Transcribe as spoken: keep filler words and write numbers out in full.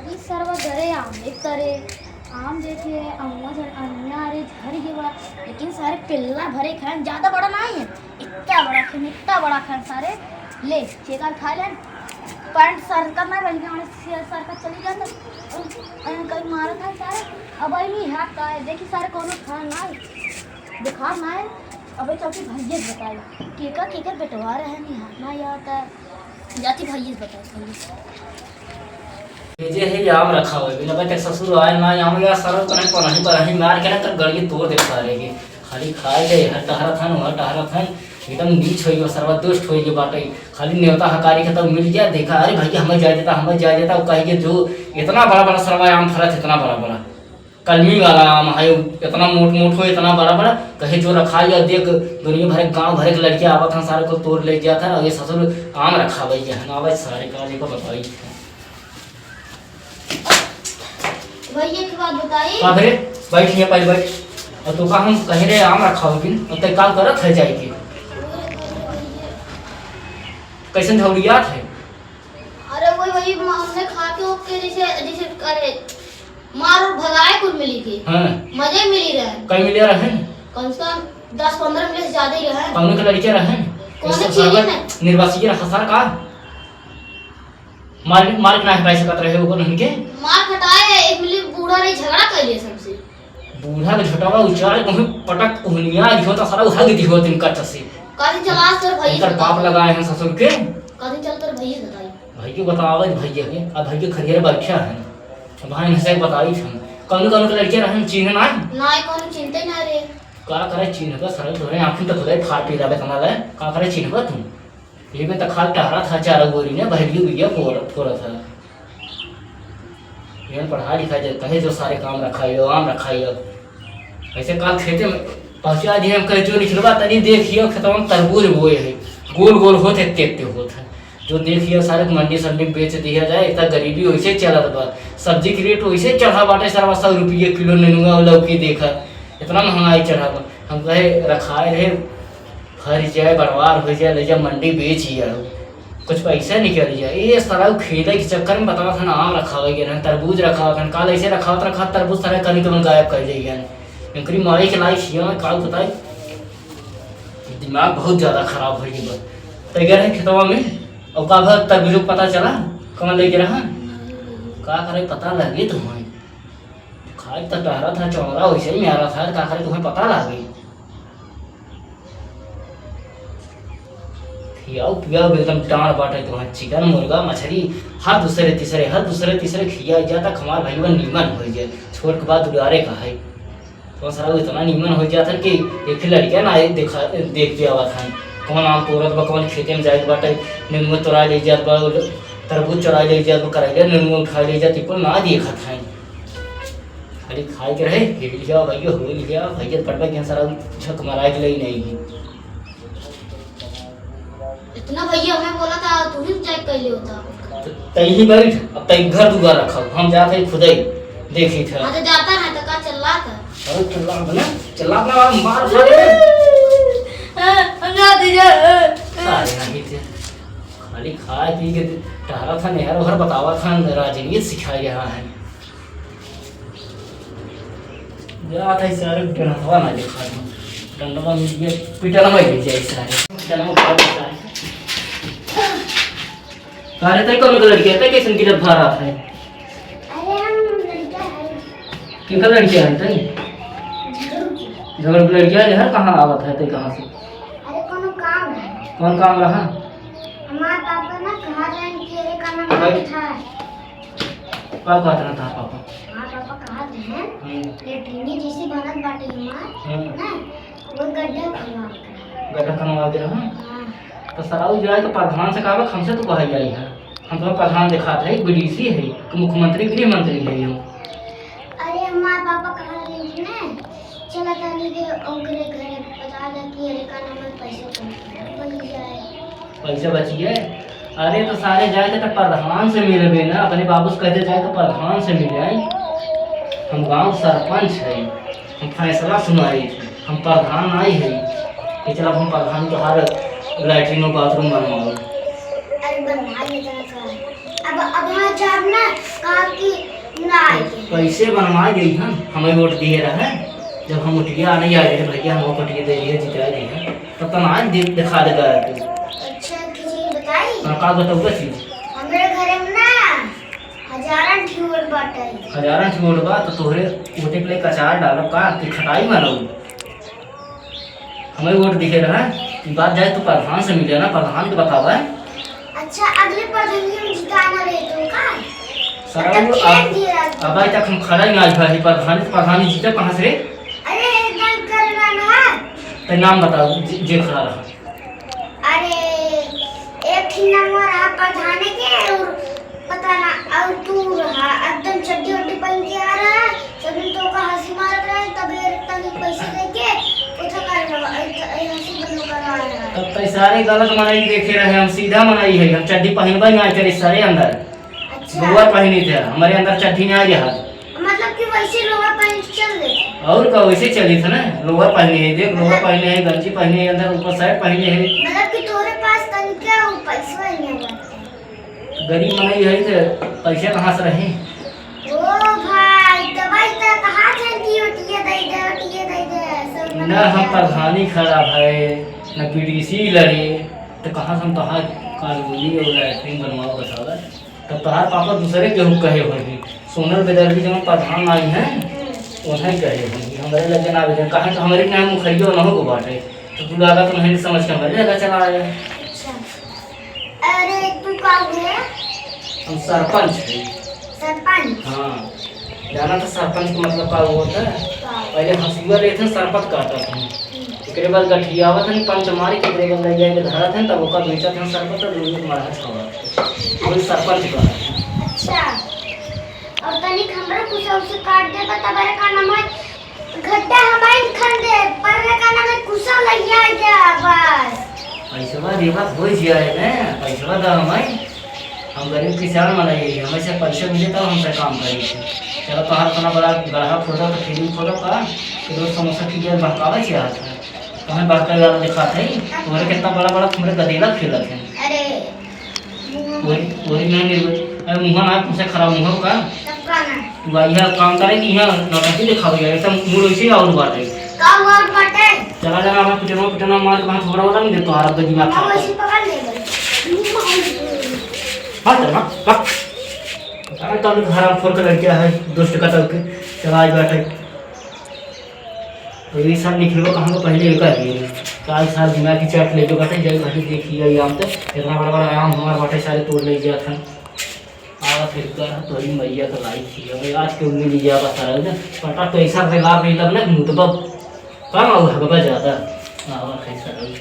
ई सरवा घरे आम एक तरे, आम देखे, अम्मा जन अन्या रे झर गे बा, लेकिन सारे पिल्ला भरे खाएन, ज्यादा बड़ा नाहीं है, इतना बड़ा खाएन, इतना बड़ा खाएन सारे, ले, चेकर खा लेन, पैंट सरकत ना बन के, हमने से सरकत चली जाता, कहीं मारत है सारे, अब आई नहीं हाथ का है, देखी सारे कौनो खान ना है, बुखार ना है, अबे चल के भैया से बताई, केकर, केकर बेटवा रहे नहीं हाथ ना याद है। जाती भाई, ये बताओ, भाई। ये जे है, ये आम रखा हुआ है, बिना कहते ससुर आए ना, आम या सरल कने पनही, पनही मार के ना, तब गड़िए तोड़ दे सारे के। खाली खाए ले, हर टहरत हन, वह टहरत हन, एकदम नीच होई गयो, सरवा दुष्ट होई गयो बाटे। खाली नेवता हकारी के तब मिल गया, देखा, "अरे भैया, हमें जाए देता, हमें जाए देता," वो कहे के जो इतना बड़ा बड़ा सरवा आम फरत, इतना बड़ा बड़ा। कलमी वाला आम है, इतना मोट मोट हो, इतना बड़ा बड़ा, कहे जो रखा या देख, दुनिया भर के गांव भर के लड़के आवत हैं, सारे को तोड़ ले जात हैं, और ये ससुर आम रखा भाई है ना भाई, सारे का देखो बताई। भाई, एक बात बताई। का रे? बैठ यहाँ, पहले बैठ। और तो का हम कहे रहे आम रखा होगी, और ते काम करत है जाए के। कैसन झौड़ियात है? अरे वही, वही हमने खा के ओके जैसे, जैसे करे, मार और भगाए कुल मिली के। हाँ। मजे मिली रहे। कई मिले रहे? कम से कम दस पन्द्रह मिले से ज्यादा ही रहे। कौन के लड़के रहे? कौन इस चीज सरवा है? निर्वासित रहा सार का? मालिक, मालिक ना हटाई सकत रहे ओकर उनके? मार खटाए, एक मिली बूढ़ा रही, झगड़ा कर लिया सबसे। बूढ़ा के झटवा उचार कहूँ पटक हुनिया दिहो त सारा उहग दिहो तिनकर चसे। कथी चला तोर भैया इनकर बाप बताई? लगाए हैं ससुर के। कथी चल तोर भैया बताई? भैया बतावे भैया के, अब भैया खरियर बरख्या है। अब भाई इनसे बताई हम। कौन कौन के लड़के रहन चिन्ह ना? ना, कौन चिन्हते ना रे। का करे चिन्ह का सरल तोरे आँखी तो खुदाई फाड़ पी लावे तना ले। का करे चिन्ह का तू? ये में तो खाल टहरा था चारों गोरी ने, बहरियो बिया फोड़, फोड़ा था। ये पढ़ा लिखा जाए, कहे जो सारे काम रखाइयो, आम रखाइयो। ऐसे काल खेते में पहुँचा दिए, हम कहे, "जो निकलवा तनी देखियो, खेतवा में तरबूज बोए है, गोल गोल होत है, तेते होत है। जो देखियो सारे को मंडी संडी में बेच दिया जाए, इतना गरीबी वैसे चलत बा, सब्जी के रेट वैसे चढ़ा बाटे, सरवा सौ रुपये किलो नेनुआ और लौकी देखा, इतना महंगाई चढ़ा बा।" हम कहे, "रखाए रहे, फर जाए, बर्बाद हो जाए, ले जा मंडी बेच ही आओ, कुछ पैसा निकल जाए।" ये सारा खेले के चक्कर में बतावा था ना, आम रखा हुआ है, तरबूज रखा हुआ है, काल ऐसे रखा हुआ था, रखा तरबूज सारा कनी कमन गायब कर दे गया। इनकरी मारे के लायक हिया, का बताई, दिमाग बहुत ज्यादा खराब हो गया। तो गया है खेतवा में, और का भर तरबूजों को पता चला, कौन लेके रहा, का करे पता लगे तुम्हें। खाए तो टहरा था, चौरा वैसे ही आ रहा था, का करे तुम्हें पता लगे। खियाओ पियाओ एकदम डांड बाटे तो है, चिकन, मुर्गा, मछली, हर दूसरे तीसरे, हर दूसरे तीसरे खिया जाता, हमार भईवा नीमन हो जाए, छोट के बाद दुलारे का है। तो सारा इतना नीमन हो जाता कि एक ही लड़किया ना आए देखा, देख के आवत है, कौन आम तोड़त बा, कौन खेते में जाए के बाटे, नेनुआ तोड़ा ले जात बा, तरबूज चोरा ले जात बा, करैला नेनुआ उठा ले जात, कुल ना देखत है। खाली खाए के रहे, हिल गया भैया, हो गया भैया, पटवा के सारा झक मारा के ले नहीं। इतना भैया हमें बोला था, तू ही चेक कर लियो था। त-, तई ही बैठ, अब तई घर दुआर रखा, हम जाते ही खुदे देखी था। हाँ, तो जाता है, तो का चिल्ला था? अरे चिल्ला बना, चिल्ला बना, मार मार। हाँ, हम जाते जा। सारे नहीं थे। खाली खाए पी के टहरा था, नहर ओहर बतावा था, राजनीति सिखाई रहा है। जात है सारे, डंडवा ना दिखा दो। डंडवा मिल गया, पिटनवा ही जाए सारे। पिटनवा खा लो सारे। अरे, तई कौन लड़की है? तई कैसन गिरत भा रहा है? अरे, हम लड़का है। किनका लड़की है तई? झगड़ू की। झगड़ू की लड़की है, यार, कहाँ आवत है तई, कहाँ से? अरे, कोनो काम है। कौन काम रहा? हमार पापा ना कहा रहे कि अरे, का नाम भाई। है? का कहत रहन तहार पापा? हमार पापा कहत रहन, हम्म। लेटरिन जैसे बनत बाटे हमार, हम्म। ना, वो गड्ढा खनवा के। गड्ढा खनवा के रहन? हाँ। तो सराऊ जाए तो प्रधान से कहबा, हमसे तो कहल जाई है। हम तो प्रधान देखात है, बीडीसी है, कि मुख्यमंत्री, गृह मंत्री है यो। अरे, हमार पापा कहत रहन कि ना, चला तनी के ओकरे घरे बता दे कि अरे का नाम है, पैसे कौन बन जाए। पैसा बचिए। अरे तो सारे जाए के तो प्रधान से मिलबे ना, अपने बाबू से कहते जाए तो प्रधान से मिल जाए। हम गांव सरपंच है, हम फैसला सुनाई, हम प्रधान नहीं है कि चल अब हम प्रधान तोहार लैट्रिन और बाथरूम बनवाओ। अरे बनवा लेता का। अब, अब हाँ जाब ना, कहा कि ना आएंगे। कैसे बनवा गई हम? हमें वोट दिए रहे, जब हम उठिया नहीं आए रहे भैया, हम वोट ये दे दिए, जिता दिए, तब तो आज दे-, दिखा देगा तू। अच्छा, किसी बताई? हाँ, का बताऊँगा चीज? हमारे घरे में ना हजारन ठी वोट बाटे। हजारन ठी वोट बा, तो तोहरे वोटे के लिए अचार डालब का, कि खटाई मारब? हमें वोट दिखे रहा, ई बात जाए तू प्रधान से मिले ना, प्रधान के बतावा। अच्छा, अगले प्रधान में जिताना रहे तो का? सर, मतलब वो खेल अब, दिए रात को। अब आज तक हम खड़ा ही ना आज भाई, प्रधान, प्रधान जीते कहाँ से रे? अरे, एक बार करना ना। ते नाम बताओ, जे, जे खड़ा रहा। अरे, एक ही नाम रहा प्रधान के, और पता ना, और तू रहा, एकदम चड्डी वड्डी पहन के आ रहा, सब दिन तो का हंसी मारत रहे, तब ये तनी पैसे दे के उठा कर रहा, ऐ, ऐ हंसी बंद करवा रहा। तब तै सारे गलत मनई देखे रहे, हम सीधा मनई है, हम चड्डी पहनबे ना करे सारे अंदर। अच्छा। लोअर पहनी थे, हमारे अंदर चड्डी ना रहा। मतलब कि वैसे लोअर पहन के चल देते। और का, वैसे चली थे ना, लोअर पहनी है, देख, लोअर मतलब पहनी है, गंजी पहनी है, अंदर ऊपर शर्ट पहनी है। मतलब कि तोरे पास तनिका उ पैसा नहीं है बाटे। गरीब मनई है तो पैसा कहाँ से रहे? ओ भाई, दवाई तो कहाँ से की उठिए दे दे, उठिए दे दे, सब ना हम प्रधानी खड़ा है, ना बीडीसी लड़े, तो कहाँ से हम तोहार कॉलोनी और लैट्रिन बनवाओ बतावा? तब तोहार पापा दूसरे केहू कहे होई, सोनल बेदर्दी जवन प्रधान आई हैं, उन्हें कहे होई, हमरे लगे ना आवे, कहाँ तो हमरे नाम मुखरियो न हो बाटे, तो तू लागत नहीं समझ के हमरे लगे चला आया। अच्छा। अरे, तू का हुए? हम सरपंच है। सरपंच? हाँ। जाना था सरपंच का मतलब का होता है? का? पहले हंसुआ लेते हैं, सरपत काटत हैं। हम्म। एकरे बाद गठियावत हैं, पंच मारी के एकरे बाद ले जाके धरत हैं, तब ओकर बेचत हैं सरपत और लोग मारा छावत हैं। वही सरपंच का है। अच्छा। और तनिक हमरा कुछ उसे काट देता, तब अरे का नाम है? गड्ढा हमारे खन दे, पर रे का नाम है कुशल लइया जा बस। पैसवा देवा हो जिया है ने, पैसवा दा हमारे। हम गरीब किसान वाला ये, हमें से पैसे मिले तब हमसे काम करी। चलो तोहार इतना बड़ा गड्ढा खोदा तो फिर भी खोदा का, कि रोज समोसा की जेल बहकावे से हाथ है। कहाँ बहकावे वाला दिखाते हैं, तुम्हारे कितना बड़ा बड़ा तुम्हारे गदेला खेलत है। अरे, वही, वही मैं नहीं बोल। अरे मुँह ना, तुमसे खराब मुँह का। तब का ना? तू आई है काम करे कि यहाँ नौटंकी दिखावे जाए, एकदम मूड वैसे ही आउट बाटे। का आउट बाटे? चला जाना, हमें पिटना, पिटना मार के वहाँ थोड़ा वाला नहीं देता, हर दिमाग हम खराब वैसे कर। पकड़ ले भाई। हाँ, चल, हाँ, हाँ। अरे, तो अभी हराम खोर का लड़किया है, दुष्ट कतल के। चला, आज बैठे। तो ये सब निकलवा कहाँ का पहले एका है। काल साल दिमाग की चाट ले जो कहते, जब कहते देखिए ये आम तो इतना बड़ा बड़ा आम हमारे बाटे सारे तोड़ ले गया था। आवा फिर का तोरी मैया का लाई थी। अब आज के उम्मीद लिया बता रहा है ना। पटा तो ऐसा बेकार नहीं लगना कि मुतबा कम आऊ है बाबा ज्यादा। आवा कैसा रही।